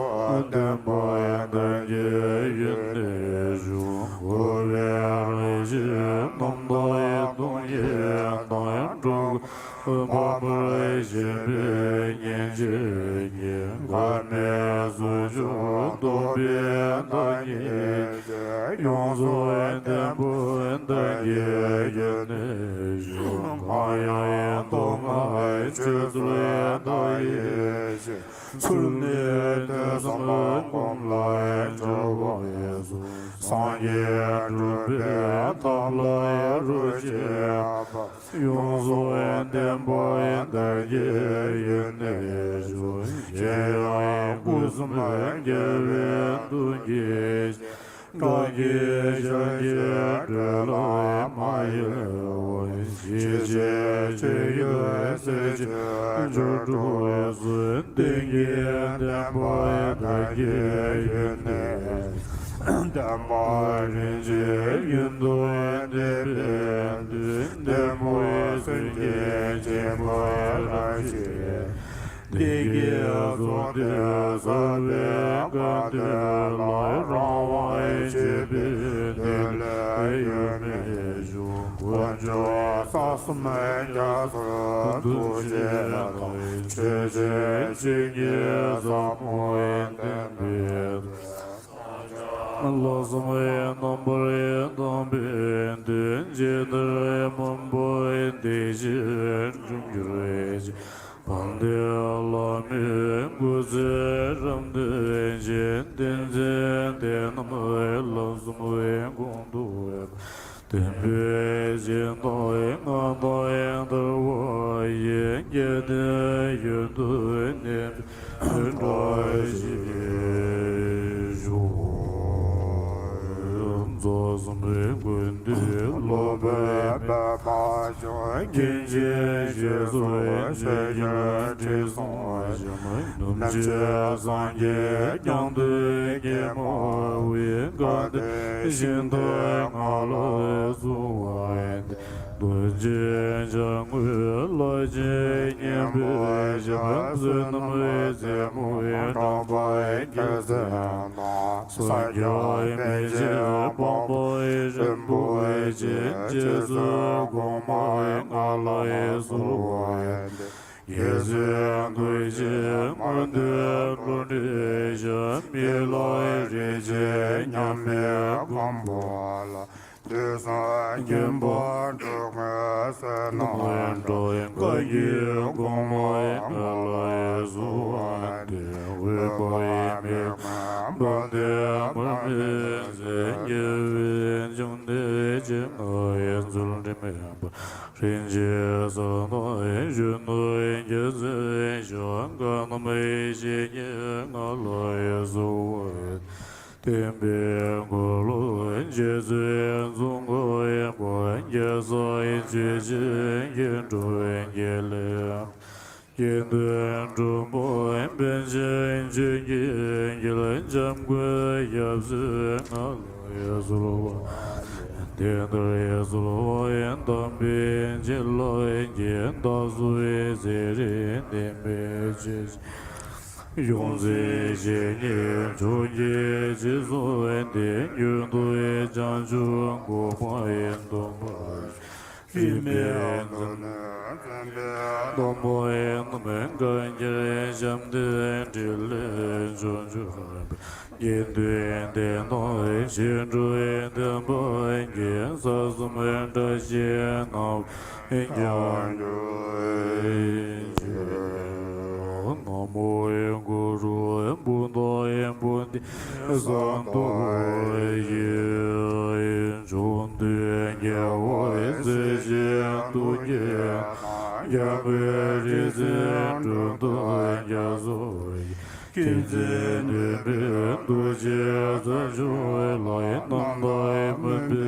ལྡན་པ་དར་རྒྱས་ཡུན་གནས་ཤོག། འཁོར་བའི་རང་བཞིན་རྣམ་དག་སྟོང་ཉིད་དང་། འགྲོ་ཀུན་ཕ་མར་ཞེན་པའི་གཉེན་གཅིག་གི། དཀར་མེ་ཟུང་འཇུག་སྟོང་པའི་བདག་ཉིད་ཀྱི། ཡོངས་སུ་ལྡན་པ་དར་རྒྱས་ཡུན་གནས་ཤོག། གང་ཡང་སྡུག་བསྔལ་སྤྱོད་ཚུལ་དག་ཡིད་བཞིན། ཚུལ་གནས་ཐོས་བསམ་སྒོམ་ལ་སྦྱོར་བ་སོགས། སངས་རྒྱས་སྒྲུབ་པའི་ཐབས་ལ་རོལ་བྱེད་པ། ཡོངས་སུ་ལྡན་པ་དར་རྒྱས་ཡུན་གནས་ཤོག། གཞན་ཡང་སྐུ་གསུམ་རྒྱལ་བའི་གདུང་བརྒྱུད་ཀྱི། དགྲ་བགེགས་ཞལ་གྱིས་བསྒྲོལ་ལ་མ་གཡེལ་བར། ཆོས་ཀྱི་ཆོས་ཀྱི་སྲས་ཆོས་སྐྱོང་ཁྲོ་བོའི་གསུང་། བསྟན་གྱི་བསྟན་པ་བདག་གི་ཡུལ་ནས། བསྟན་པ་རིན་ཆེན་ཡུལ་དུ་གཏད་པའི་མདུན། བདེ་མོའི་གསུང་གིས་བྱིན་པ་རབ་བྱིན། བདེ་སྐྱིད་ཚོགས་འདུས་ཟབ་པའི་དགའ་སྟོན་ལ། རང་དབང་སྤྱོད་པའི་དོན་ལས་ཡོད་མེད་ཞུ། དཀོན་མཆོག་ས་གསུམ་རྒྱ་མཚོའི་ཐུགས་རྗེ་དང་། ཆོས་ཀྱི་བྱིན་གྱིས་ཟབ་མོ་བརྟན་པའི། ལྷག་བསམ་རྣམ་པར་དག་པའི་མདུན། ཇི་ལྟར་སྨོན་པའི་འདི་ཞིག་འགྲུབ་གྱུར་ཅིག། དཔལ་ལྡན་བླ་མའི་སྐུ་ཚེ་རབ་བརྟན་ཅིང་། བསྟན་འཛིན་དེ་རྣམས་ལམ་གསུམ་གོང་དུ་འཕེལ། བསྟན་པའི་སྦྱིན་བདག་མངའ་བདག་དར་བ་ཡི། རྒྱལ་བསྟན་ཡུན་དུ་གནས་པའི་བཀྲ་ཤིས་ཤོག། རྫོགས་སངས་དགོངས་འདུས་སློབ་དཔོན་པདྨ་འབྱུང་གནས། མཁན་ཆེན་ཞེས་སུ་ཞལ་གྱིས་བགྲེས་སོང་ཞིང་། ནུབ་ཕྱོགས་སངས་རྒྱས་རྒྱ་མཚོའི་ཉི་མ་འོད། སྐལ་ལྡན་ཤིང་རྟ་ང་ལ་གསོལ་བ་འདེབས། རྡོ་རྗེ་འཆང་དངོས་ལ་ཇི་སྙེད་པའི་ཞབས། བསོད་ནམས་རྩེ་མོའི་གྲགས་པ་རྒྱལ་མཚན་དང་། ས་སྐྱ་མི་ཕྱེད་པ་པོ་རིན་པོ་ཆེ། རྗེ་བཙུན་གོང་མ་ང་ལ་གསོལ་བ་འདེབས། རྗེ་བཙུན་རྡོ་རྗེ་དམར་མདོག་ལྷུན་གྲུབ་ཞབས། མི་ལ་རས་ཆེན་མཉམ་མེད་མགོན་པོ་ལ། དུས་གསུམ་མགོན་པོ་འགྲོ་མགོན་བསོད་ནམས་འགྲོ། བཀའ་བརྒྱུད་གོང་མ་ང་ལ་གསོལ་བ་འདེབས། འོད་དཔག་མེད་མགོན་དཔལ་ལྡན་དམག་མི་སེར། རྒྱལ་བའི་བཅོམ་ལྡན་ཁྱེད་ང་ཡི་ཚུལ་ཁྲིམས་མེད་པ། རིན་ཆེན་གསེར་ཐང་གཞོན་ནུ་རྒྱལ་མཚན་ཞབས། བཀའ་གདམས་བཞེས་ཉིད་ང་ལ་གསོལ་བ། བསྟན་པའི་འཁོར་ལོ་རྗེ་བཙུན་འཛུགས་དགོས་པ། རྒྱལ་སྲས་ཆོས་ཀྱི་སྐྱེ་འགྲོ་རྒྱལ་ལས། སྐྱེ་འདོད་འགྲོ་མོ་པཎ་ཆེན་ཆོས་ཀྱི་དཀྱིལ། འཇམ་མགོན་ཞབས་སོར་ང་ལ་གསོལ་བ། དེ་ལྟར་གསོལ་བ་དམ་པའི་རྗེས་ལ་བགྱི། བདག་སོགས་ཚེ་རིང་བསྟན་པའི་ཆོས། ཡོངས་འཛིན་བཤེས་གཉེན་མཆོག་གི་རྗེས་སུ་འདེད། མྱུར་དུ་བྱང་ཆུབ་གོ་འཕང་ཐོབ་པར། དྲི་མེད་མཛོད་ནས་སྟོན་པའི་སྟོན་པ་རྣམས། བཀའ་གྱུར་ཞབས་འདེགས་འཕྲིན་ལས་མཆོག་གྱུར་པའི། དགེ་འདུན་སྡེ་དང་ཞིང་འགྲོ་བདེན་པ་གྱི། ས་གསུམ་བཀྲ་ཤིས་ནམ་ཡང་གྱུར་ཅིག། ན་མོ་གུ་རུ་བུདྡྷཱ་ཡེ། བོ་དྷི་སཏྭ་ཡེ། བཅོམ་ལྡན་རྒྱལ་བ་སྲས་ཀྱི་ཐུགས་ཀྱི་རྒྱལ་པོའི་རིག་འཛིན་གྲུབ་ཐོབ་རྒྱ་མཚོ་ཡི། མཁྱེན་བརྩེ་ལྡན་པའི་རྡོ་རྗེ་རྩལ་མཆོག་ལ། རྣམ་དག་མོས་པས་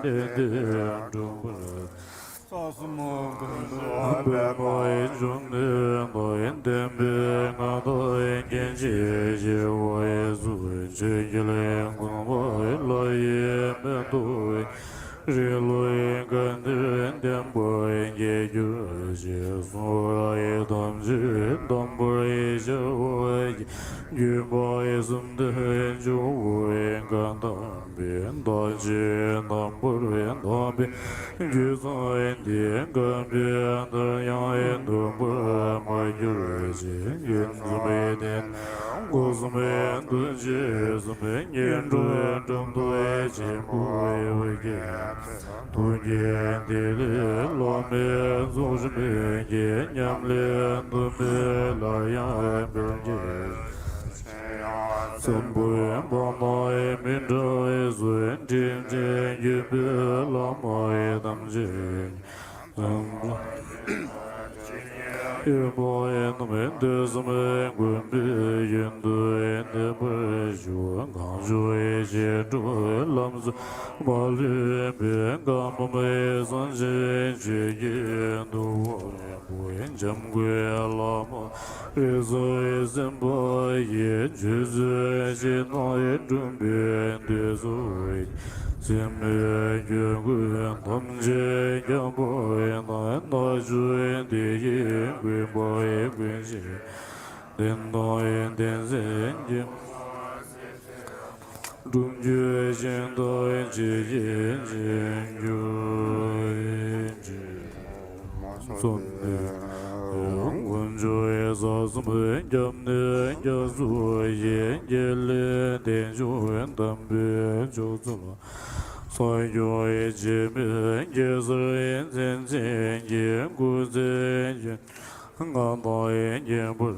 བསྟན་འདི་སྒྲུབ་པར། ས་གསུམ་མགོན་པོ་པདྨ་འབྱུང་གནས་དང་། བསྟན་པའི་མངའ་བདག་མཁན་ཆེན་ཞི་བ་འཚོ། ཆོས་ཀྱི་གོང་མ་ལྷ་ཡི་མེ་ཏོག་རིགས་ལྔའི་བཀའ་གདམས་བསྟན་པ་རྒྱས་གྱུར་ཅིག། གསུང་རབ་ཐམས་ཅད་དམ་པར་ཤར་བ་ཡི། བརྒྱུད་པ་གསུམ་ལྡན་ཇོ་བོའི་བཀའ་གདམས་པའི། བདག་ཆོས་རྣམ་པར་དག་པའི་རྒྱུད་ཚང་འདི། བཀའ་པའི་བསྟན་དབྱངས་ལྡན་པར་མ་གྱུར་ཅིག། ཡུམ་གསུམ་ལྡན་སྒོ་གསུམ་རྡོ་རྗེ་གསུམ། སྙིང་ཁྲོ་གྲུབ་ཐོབ་ཆེན་པོ་ཡི། ཐུགས་ཀྱི་ཐིག་ལེ་བླ་མའི་རྫོགས་རིམ་གྱི། ཉམས་ལེན་དུ་མས་སླར་ཡང་འཕེལ་གྱུར་ཅིག། སྲིན་པོའི་འབངས་དང་མི་འབྲལ་བའི་ཚུལ། དྲིན་ཅན་བརྒྱུད་པའི་བླ་མ་ཐམས་ཅད་ཀྱི། ཡུལ་པ་ཡི་རྣམས་དུས་གསུམ་མགོན་པོའི་ཡུལ་དུ་གནས་པར་ཤོག། གང་བྱུང་ཡེ་ཤེས་སྒྲུབ་ལམ་སོགས་མ་ལུས་པའི། གང་བསྒོམས་སངས་རྒྱས་ཆོས་ཀྱི་ འཇམ་མགོན་བླ་མ་རིགས་བཟང་སེམས་དཔའ་ཡི། ཆོས་སྲིད་ཞི་དང་འགྲོ་བའི་འདོད་གསོལ་ཡི། སྲིད་མོད་སྐྱེ་དགུའི་ཐམས་ཅད་ཁྱབ་པ་ཡི། ནམ་མཁའ་ལྗོངས་འདི་ཡི་མགོན་པོ་ཡི། མགོན་ཞིང་མཐའ་ཡི་བསྟན་དང་ཡོན་ཏན་མཚན་གྱི་སྒྲུབ་བརྒྱུད་ཤིང་རྟ་ཇི་བཞིན་འབྱུང་གྱུར་ཅིག་གསུངས་ཏེ། དཀོན་མཆོག་ཡི་ས་གསུམ་ཁྱབ་གནས་རྒྱ་མཚོ་ཡི། དགེ་ལེགས་བདེ་མཆོག་དམ་པའི་མཆོག་ཚོལ། སངས་རྒྱས་ཡི་འཇིགས་མེད་གེ་སར་ཡི། མཚན་ཅན་གྱི་སྐུ་ཚེ་ཡི། མངའ་ཐང་ཡོངས་རྒྱས་པར་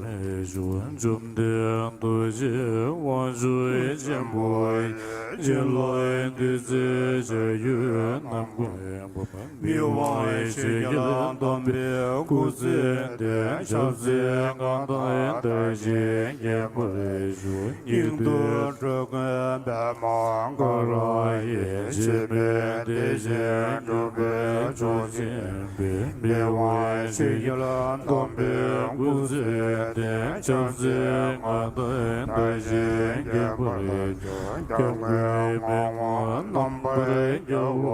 ཤོག་བཅོམ་ལྡན་རྡོ་རྗེ་དབང་ཕྱུག་ཆེན་པོ་ཡི། བྱིན་རླབས་བདུད་རྩིའི་བྱ་རྒྱུད་རྣམ་ཀུན་འབུམ། མི་དབང་ཆོས་རྒྱལ་དམ་པའི་སྐུ་ཚེ་བརྟན། ཕྱག་འཚལ་མངའ་བདག་དར་ཞིང་རྒྱས་པར་ཤོག་སྙིགས་དུས་འགྲོ་ཀུན་པདྨ་ཀ་ར་ཡི། འཇིགས་མེད་བདེ་ཆེན་གྲུབ་པའི་མཆོག་སྦྱིན་པའི། མི་དབང་ཆོས་རྒྱལ་དམ་པའི་སྐུ་ཚེ་བརྟན། ཕྱག་འཚལ་མངའ་བདག་དར་ཞིང་རྒྱས་པར་ཤོག་སྐྱབས་མགོན་མི་དབང་རྣམ་པར་རྒྱལ་བ་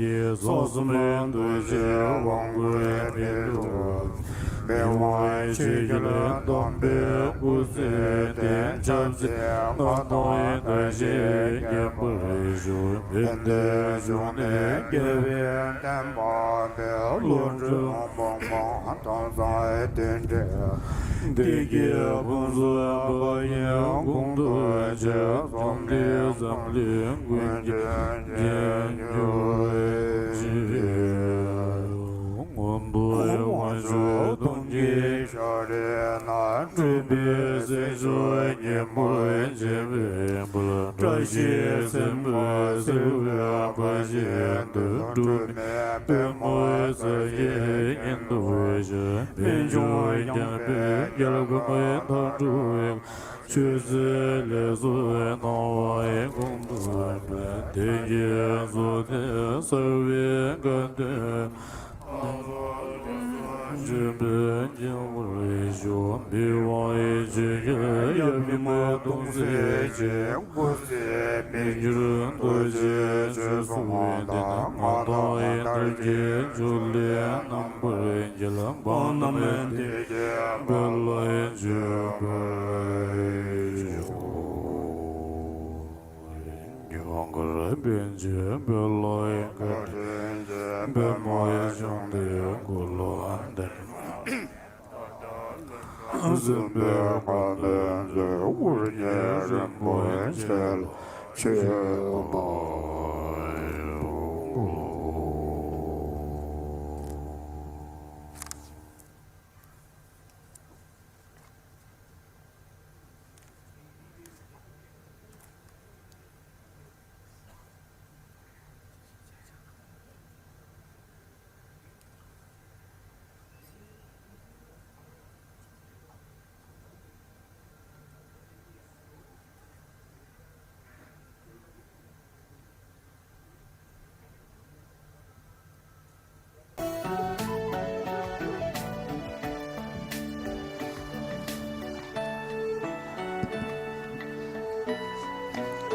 ཡི། ས་གསུམ་རྡོ་རྗེ་དབང་བསྐུར་མི་འཁྲུགས། མི་དབང་ཆོས་རྒྱལ་དམ་པའི་སྐུ་ཚེ་བརྟན། ཕྱག་འཚལ་མངའ་བདག་དར་ཞིང་རྒྱས་པར་ཤོག་ཕན་བདེའི་འབྱུང་གནས་རྒྱལ་བའི་བསྟན་པ་འཕེལ། བློ་གྲོས་དབང་པོ་མང་དྭངས་གཙང་རྟེན་འབྲེལ། བདེ་སྐྱིད་ཕུན་སུམ་ཚོགས་པ་ཡི། གོང་དུ་ཆེ་འཛོམས་འདི་འཛམ་གླིང་ཀུན་གྱི་རྒྱལ་གྱུར་ཅིག་མངོན་མཐོ་དབང་ཕྱུག་སྟོང་གི་ཤར་རི་ན། སྤྲུལ་པའི་སྲས་མཆོག་ཉིན་མོར་བྱེད་པའི་དཔལ། བཀྲ་ཤིས་སེམས་དཔའ་གསལ་བའི་དཔལ་གྱི་མདོས། འཁྲུལ་མེད་པདྨོ་རྩ་བརྒྱད་ཉིད་དུ་ཤར། རྨད་བྱུང་རྒྱལ་པོའི་རྒྱལ་ཁམས་མཐའ་དྲུག་ཡང་། ཆོས་སྲིད་ལས་སུ་སྣང་བ་ཡི། གོང་དུ་འཕེལ། དེ་ཡི་གཟུགས་དེ་གསལ་བའི་དགའ་སྟོན། བརྗོད་པས་མཇལ་བར་ཤོག་མི་དབང་ཡི་ཆོས་རྒྱལ་ཡབ་ཡུམ་སྟོང་གསལ་གྱི་སྐུ་ཚེ་མི་འགྱུར་རྡོ་རྗེ་ཆོས་སུ་ལྡན། མངའ་བདག་ཡི་དར་གྱི་མཆོག་ལས་རྣམ་པར་རྒྱལ། འབངས་རྣམས་བདེ་སྐྱིད་འཕེལ་ལ་བརྗོད་པར་ཤོག་མྱུར་མགར་པཎ་ཆེན་དཔལ་ལ་བཀའ་དྲིན་ཆེ། པདྨ་འབྱུང་གནས་འཁོར་ལོ་བདེ་སྲུང་བའི་བཀའ་དྲིན་ཆེ། དབུ་རྒྱན་རིན་པོ་ཆེ་ལ་མཆོད་པ།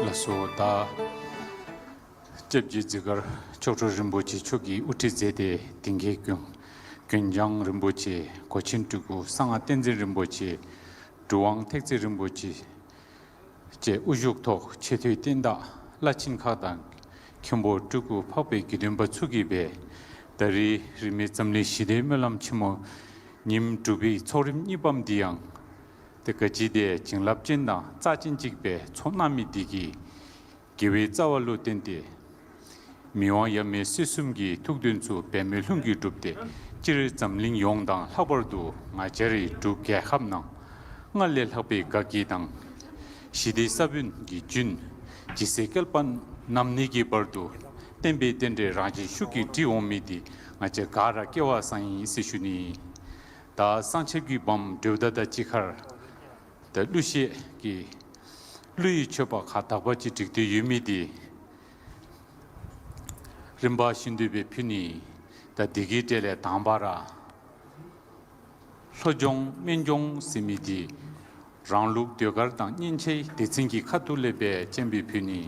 ལགས་སོ། ད་སྐྱབས་རྗེ་འཛི་སྒར་མཆོག་སྤྲུལ་རིན་པོ་ཆེ་མཆོག་གིས་དབུ་ཁྲིད་མཛད་དེ། དེང་གི་ཀུན་ཀུན་འཇང་རིན་པོ་ཆེ། གོ་ཆེན་སྤྲུལ་སྐུ་གསང་སྔགས་བསྟན་འཛིན་རིན་པོ་ཆེ། གྲུབ་དབང་ཐེག་རྩེ་རིན་པོ་ཆེ་བཅས་དབུ་བཞུགས་ཐོག་ཆེ་མཐོའི་བསྟན་བདག་བླ་ཆེན་ཁག་དང་། མཁན་པོ་སྤྲུལ་སྐུ་འཕགས་པའི་དགེ་འདུན་པ་ཚུ་གིས་སྦེ། ད་རེས་རིས་མེད་འཛམ་གླིང་ཞི་བདེའི་སྨོན་ལམ་ཆེན་མོ་ཉིནམ་དྲུག་པའི་ཚོགས་རིམ་གཉིས་པའམ་འདི་ཡང་། ཏེ་ག་ཅི་དེ་བྱིན་རླབས་ཅན་དང་རྩ་ཅན་ཅིག་སྦེ་ཚོགས་གནང་མི་འདི་གིས། དགེ་བའི་རྩ་བ་ལུ་བརྟེན་ཏེ། མི་དབང་ཡབ་མེས་སྲས་གསུམ་གྱི་ཐུགས་དོན་ཚུ་འབད་མེད་ལྷུན་གྱིས་གྲུབ་སྟེ། སྤྱིར་འཛམ་གླིང་ཡོངས་དང་ལྷག་པར་དུ་ང་བཅས་རའི་འབྲུག་རྒྱལ་ཁབ་ནང་སྔར་ལས་ལྷག་པའི་དགའ་སྐྱིད་དང་། ཞི་བདེའི་ས་བོན་གྱི་རྒྱུན་ཇི་སྲིད་བསྐལ་པ་ནམ་གནས་ཀྱི་བར་དུ་བརྟན་པའི་རྟེན་འབྲེལ་རང་བཞིན་ཤུགས་ཀྱིས་འགྲིག་འོང་མི་འདི་ང་བཅས་ག་ར་སྐལ་བ་བཟང་ཡི་ཟེར་ཞུ་ནི། ད་གསང་ཆེན་གྱི་བུམ་སྒྲུབ་ད་ད་ཅི་ཁར། ད་གླུ་གཞས་ཀྱི་གླུ་ཡི་མཆོད་པ་ཁ་དག་པ་ཅིག་སྒྲིག་སྟེ་ཡོད་མི་འདི་རིམ་པ་བཞིན་དུ་སྦེ་ཕུལ་ནི། ད་འདི་གི་གྲས་ལས་དང་པ་ར་ ལྷོ་ལྗོངས་སྨན་ལྗོངས་ཟེར་མི་དེ་རང་ལུགས་ཟློས་གར་དང་མཉེན་ཆས་སྡེ་ཚན་གྱི་ཁ་ཐུག་ལས་པའི་སྤྱན་འབུལ་ཕུལ་ནི།